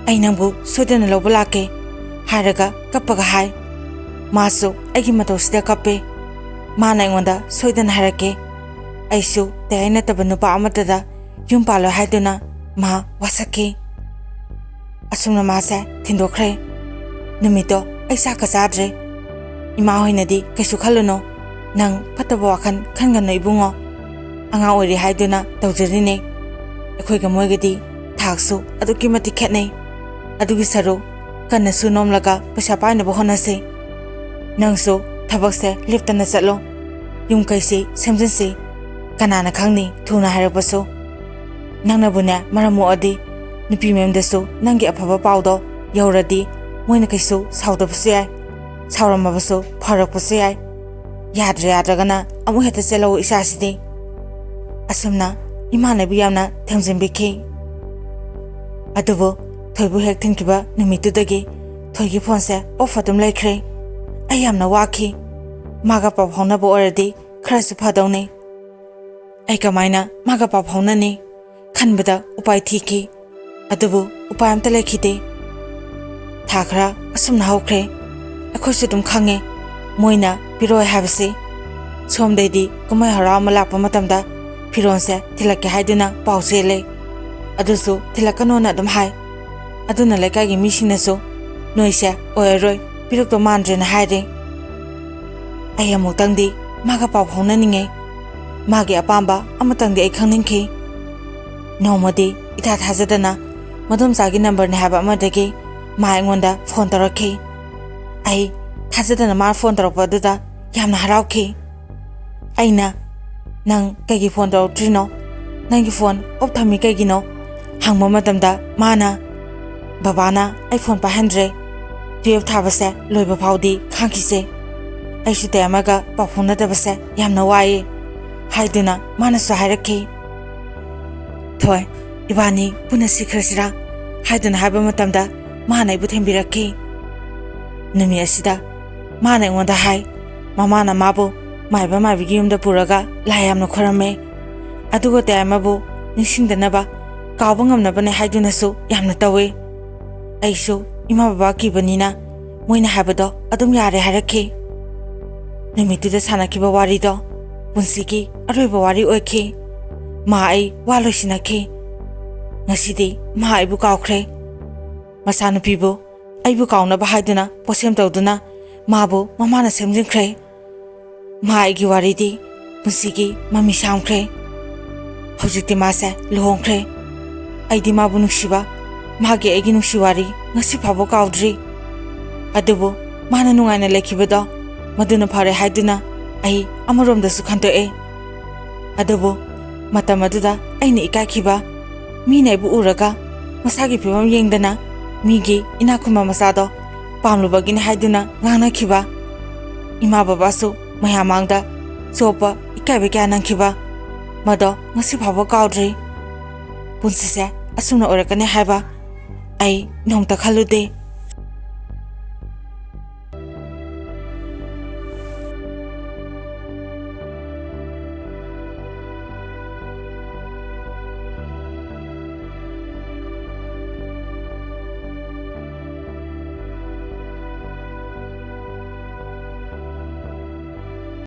ꯑꯩ ꯅꯪꯕꯨ ꯁꯣꯏꯗꯅ ꯂꯧꯕ ꯂꯥꯛꯀꯦ" ꯍꯥꯏꯔꯒ ꯀꯞꯄꯒ ꯍꯥꯏ꯫ ꯃꯥꯁꯨ ꯑꯩꯒꯤ ꯃꯇꯧꯁꯤꯗ ꯀꯞꯄꯦ꯫ ꯃꯥꯅ ꯑꯩꯉꯣꯟꯗ ꯁꯣꯏꯗꯅ ꯍꯥꯏꯔꯛꯀꯦ꯫ ꯑꯩꯁꯨ ꯇꯌꯥꯏ ꯅꯠꯇꯕ ꯅꯨꯄꯥ ꯑꯃꯠꯇꯗ ꯌꯨꯝ ꯄꯥꯜꯂꯣꯏ ꯍꯥꯏꯗꯨꯅ ꯃꯥ ꯋꯥꯁꯛꯈꯤ꯫ ꯑꯁꯨꯝꯅ ꯃꯥꯁꯦ ꯊꯤꯟꯗꯣꯛꯈ꯭ꯔꯦ꯫ ꯅꯨꯃꯤꯠꯇꯣ ꯑꯩ ꯆꯥꯛꯀ ꯆꯥꯗ꯭ꯔꯦ꯫ ꯏꯃꯥ ꯍꯣꯏꯅꯗꯤ, "ꯀꯩꯁꯨ ꯈꯜꯂꯨꯅꯣ, ꯅꯪ ꯐꯠꯇꯕ ꯋꯥꯈꯜ ꯈꯟꯒꯅꯨ ꯏꯕꯨꯡꯉꯣ꯫ ꯑꯉꯥꯡ ꯑꯣꯏꯔꯤ ꯍꯥꯏꯗꯨꯅ ꯇꯧꯖꯔꯤꯅꯦ꯫ ꯑꯩꯈꯣꯏꯒ ꯃꯣꯏꯒꯗꯤ ꯊꯥꯛꯁꯨ ꯑꯗꯨꯛꯀꯤ ꯃꯇꯤꯛ ꯈꯦꯠꯅꯩ꯫ ꯑꯗꯨꯒꯤ ꯁꯔꯨꯛ ꯀꯟꯅ ꯁꯨ ꯅꯣꯝꯂꯒ ꯄꯩꯁꯥ ꯄꯥꯏꯅꯕ ꯍꯣꯠꯅꯁꯤ꯫ ꯅꯪꯁꯨ ꯊꯕꯛꯁꯦ ꯂꯦꯞꯇꯅ ꯆꯠꯂꯣ꯫ ꯌꯨꯝ ꯀꯩꯁꯤ ꯁꯦꯝꯖꯤꯟꯁꯤ꯫ ꯀꯅꯥꯅ ꯈꯪꯅꯤ ꯊꯨꯅ ꯍꯥꯏꯔꯛꯄꯁꯨ꯫ ꯅꯪꯅꯕꯨꯅꯦ ꯃꯔꯝ ꯃꯣꯛꯑꯗꯤ, ꯅꯨꯄꯤ ꯃꯌꯨꯝꯗꯁꯨ ꯅꯪꯒꯤ ꯑꯐꯕ ꯄꯥꯎꯗꯣ ꯌꯧꯔꯗꯤ ꯃꯣꯏꯅ ꯀꯩꯁꯨ ꯁꯥꯎꯗꯕꯁꯨ ꯌꯥꯏ꯫ ꯁꯥꯎꯔꯝꯃꯕꯁꯨ ꯐꯔꯛꯄꯁꯨ ꯌꯥꯏ꯫ ꯌꯥꯗ꯭ꯔꯦ ꯌꯥꯗ꯭ꯔꯒꯅ ꯑꯃꯨꯛ ꯍꯦꯛꯇ ꯆꯦꯜꯂꯧ ꯏꯆꯥꯁꯤꯗꯤ"꯫ ꯑꯁꯨꯝꯅ ꯏꯃꯥꯅꯕꯨ ꯌꯥꯝꯅ ꯊꯦꯝꯖꯤꯟꯕꯤꯈꯤ꯫ ꯑꯗꯨꯕꯨ ꯊꯣꯏꯕꯨ ꯍꯦꯛ ꯊꯤꯟꯈꯤꯕ ꯅꯨꯃꯤꯠꯇꯨꯗꯒꯤ ꯊꯣꯏꯒꯤ ꯐꯣꯟꯁꯦ ꯑꯣꯐ ꯑꯗꯨꯝ ꯂꯩꯈ꯭ꯔꯦ꯫ ꯑꯩ ꯌꯥꯝꯅ ꯋꯥꯈꯤ꯫ ꯃꯥꯒ ꯄꯥꯎ ꯐꯥꯎꯅꯕ ꯑꯣꯏꯔꯗꯤ ꯈꯔꯁꯨ ꯐꯗꯧꯅꯤ꯫ ꯑꯩ ꯀꯃꯥꯏꯅ ꯃꯥꯒ ꯄꯥꯎ ꯐꯥꯎꯅꯅꯤ? ꯈꯟꯕꯗ ꯎꯄꯥꯏ ꯊꯤꯈꯤ꯫ ꯑꯗꯨꯕꯨ ꯎꯄꯥꯏ ꯑꯝꯇ ꯂꯩꯈꯤꯗꯦ꯫ ꯊꯥ ꯈꯔ ꯑꯁꯨꯝꯅ ꯍꯧꯈ꯭ꯔꯦ꯫ ꯑꯩꯈꯣꯏꯁꯨ ꯑꯗꯨꯝ ꯈꯪꯉꯦ ꯃꯣꯏꯅ ꯄꯤꯔꯣꯏ ꯍꯥꯏꯕꯁꯦ꯫ ꯁꯣꯝꯗꯩꯗꯤ ꯀꯨꯝꯍꯩ ꯍꯔꯥꯎ ꯑꯃ ꯂꯥꯛꯄ ꯃꯇꯝꯗ ꯐꯤꯔꯣꯜꯁꯦ ꯊꯤꯜꯂꯛꯀꯦ ꯍꯥꯏꯗꯨꯅ ꯄꯥꯎ ꯆꯦꯜꯂꯦ꯫ ꯑꯗꯨꯁꯨ ꯊꯤꯜꯂꯛꯀꯅꯣꯅ ꯑꯗꯨꯝ ꯍꯥꯏ꯫ ꯑꯗꯨꯅ ꯂꯩꯀꯥꯏꯒꯤ ꯃꯤꯁꯤꯡꯅꯁꯨ, "ꯅꯣꯏꯁꯦ ꯑꯣꯏꯔꯔꯣꯏ, ꯄꯤꯔꯛꯇꯧ ꯃꯥꯟꯗ꯭ꯔꯦꯅ" ꯍꯥꯏꯔꯦ꯫ ꯑꯩ ꯑꯃꯨꯛꯇꯪꯗꯤ ꯃꯥꯒ ꯄꯥꯎ ꯐꯥꯎꯅꯅꯤꯡꯉꯦ꯫ ꯃꯥꯒꯤ ꯑꯄꯥꯝꯕ ꯑꯃꯇꯪꯗꯤ ꯑꯩ ꯈꯪꯅꯤꯡꯈꯤ꯫ ꯅꯣꯡꯃꯗꯤ ꯏꯊꯥ ꯊꯥꯖꯗꯅ ꯃꯗꯣꯝꯆꯥꯒꯤ ꯅꯝꯕꯔꯅꯤ ꯍꯥꯏꯕ ꯑꯃꯗꯒꯤ ꯃꯥ ꯑꯩꯉꯣꯟꯗ ꯐꯣꯟ ꯇꯧꯔꯛꯈꯤ꯫ ꯑꯩ ꯊꯥꯖꯗꯅ ꯃꯥ ꯐꯣꯟ ꯇꯧꯔꯛꯄ ꯑꯗꯨꯗ ꯌꯥꯝꯅ ꯍꯔꯥꯎꯈꯤ꯫ ꯑꯩꯅ, "ꯅꯪ ꯀꯩꯒꯤ ꯐꯣꯟ ꯇꯧꯔꯛꯇ꯭ꯔꯤꯅꯣ? ꯅꯪꯒꯤ ꯐꯣꯟ ꯑꯣꯐ ꯊꯝꯃꯤ ꯀꯩꯒꯤꯅꯣ?" ꯍꯪꯕ ꯃꯇꯝꯗ ꯃꯥꯅ, "ꯕꯕꯥꯅ ꯑꯩ ꯐꯣꯟ ꯄꯥꯏꯍꯟꯗ꯭ꯔꯦ꯫ ꯇꯨꯌꯦꯜꯐ ꯊꯥꯕꯁꯦ ꯂꯣꯏꯕ ꯐꯥꯎꯗꯤ ꯈꯥꯡꯈꯤꯁꯦ꯫ ꯑꯩꯁꯨ ꯇꯌꯥꯏꯃꯒ ꯄꯥꯎ ꯐꯥꯎꯅꯗꯕꯁꯦ ꯌꯥꯝꯅ ꯋꯥꯏꯌꯦ" ꯍꯥꯏꯗꯨꯅ ꯃꯥꯅꯁꯨ ꯍꯥꯏꯔꯛꯈꯤ꯫ "ꯊꯣꯏ, "ꯏꯕꯥꯅꯤ ꯄꯨꯟꯅ ꯁꯤꯈ꯭ꯔꯁꯤꯔꯥ?" ꯍꯥꯏꯗꯨꯅ ꯍꯥꯏꯕ ꯃꯇꯝꯗ, ꯃꯥꯅ ꯑꯩꯕꯨ ꯊꯦꯝꯕꯤꯔꯛꯈꯤ꯫ ꯅꯨꯃꯤꯠ ꯑꯁꯤꯗ ꯃꯥꯅ ꯑꯩꯉꯣꯟꯗ ꯍꯥꯏ, ꯃꯃꯥꯅ ꯃꯥꯕꯨ ꯃꯥꯏꯕ ꯃꯥꯏꯕꯤꯒꯤ ꯌꯨꯝꯗ ꯄꯨꯔꯒ ꯂꯥꯏ ꯌꯥꯝꯅ ꯈꯣꯏꯔꯝꯃꯦ꯫ ꯑꯗꯨꯒ ꯇꯌꯥꯏꯃꯕꯨ ꯅꯤꯡꯁꯤꯡꯗꯅꯕ, ꯀꯥꯎꯕ ꯉꯝꯅꯕꯅꯦ ꯍꯥꯏꯗꯨꯅꯁꯨ ꯌꯥꯝꯅ ꯇꯧꯏ꯫ ꯑꯩꯁꯨ ꯏꯃꯥ ꯕꯕꯥ ꯀꯤꯕꯅꯤꯅ ꯃꯣꯏꯅ ꯍꯥꯏꯕꯗꯣ ꯑꯗꯨꯝ ꯌꯥꯔꯦ ꯍꯥꯏꯔꯛꯈꯤ꯫ ꯅꯨꯃꯤꯠꯇꯨꯗ ꯁꯥꯟꯅꯈꯤꯕ ꯋꯥꯔꯤꯗꯣ ꯄꯨꯟꯁꯤꯒꯤ ꯑꯔꯣꯏꯕ ꯋꯥꯔꯤ ꯑꯣꯏꯈꯤ꯫ ꯃꯥ ꯑꯩ ꯋꯥ ꯂꯣꯏꯁꯤꯟꯅꯈꯤ꯫ ꯉꯁꯤꯗꯤ ꯃꯥ ꯑꯩꯕꯨ ꯀꯥꯎꯈ꯭ꯔꯦ꯫ ꯃꯆꯥꯅꯨꯄꯤꯕꯨ ꯑꯩꯕꯨ ꯀꯥꯎꯅꯕ ꯍꯥꯏꯗꯨꯅ ꯄꯣꯠꯁꯦꯝ ꯇꯧꯗꯨꯅ ꯃꯥꯕꯨ ꯃꯃꯥꯅ ꯁꯦꯝꯖꯤꯟꯈ꯭ꯔꯦ꯫ ꯃꯥ ꯑꯩꯒꯤ ꯋꯥꯔꯤꯗꯤ ꯄꯨꯟꯁꯤꯒꯤ ꯃꯃꯤ ꯁꯥꯝꯈ꯭ꯔꯦ꯫ ꯍꯧꯖꯤꯛꯇꯤ ꯃꯥꯁꯦ ꯂꯨꯍꯣꯡꯈ꯭ꯔꯦ꯫ ꯑꯩꯗꯤ ꯃꯥꯕꯨ ꯅꯨꯡꯁꯤꯕ, ꯃꯥꯒꯤ ꯑꯩꯒꯤ ꯅꯨꯡꯁꯤ ꯋꯥꯔꯤ ꯉꯁꯤ ꯐꯥꯎꯕ ꯀꯥꯎꯗ꯭ꯔꯤ꯫ ꯑꯗꯨꯕꯨ ꯃꯥꯅ ꯅꯨꯡꯉꯥꯏꯅ ꯂꯩꯈꯤꯕꯗꯣ ꯃꯗꯨꯅ ꯐꯔꯦ ꯍꯥꯏꯗꯨꯅ ꯑꯩ ꯑꯃꯔꯣꯝꯗꯁꯨ ꯈꯟꯗꯣꯛꯑꯦ꯫ ꯑꯗꯨꯕꯨ ꯃꯇꯝ ꯑꯗꯨꯗ ꯑꯩꯅ ꯏꯀꯥꯏꯈꯤꯕ, ꯃꯤꯅ ꯑꯩꯕꯨ ꯎꯔꯒ ꯃꯁꯥꯒꯤ ꯐꯤꯕꯝ ꯌꯦꯡꯗꯅ ꯃꯤꯒꯤ ꯏꯅꯥꯛ ꯈꯨꯟꯕ ꯃꯆꯥꯗꯣ ꯄꯥꯝꯂꯨꯕꯒꯤꯅꯤ ꯍꯥꯏꯗꯨꯅ ꯉꯥꯡꯅꯈꯤꯕ, ꯏꯃꯥ ꯕꯕꯥꯁꯨ ꯃꯌꯥꯝ ꯃꯥꯡꯗ ꯆꯣꯞꯄ ꯏꯀꯥꯏꯕ ꯀꯌꯥ ꯅꯪꯈꯤꯕ, ꯃꯗꯣ ꯉꯁꯤ ꯐꯥꯎꯕ ꯀꯥꯎꯗ꯭ꯔꯤ꯫ ꯄꯨꯟꯁꯤꯁꯦ ꯑꯁꯨꯝꯅ ꯑꯣꯏꯔꯛꯀꯅꯤ ꯍꯥꯏꯕ ꯑꯩ ꯅꯣꯡꯃꯇ ꯈꯜꯂꯨꯗꯦ꯫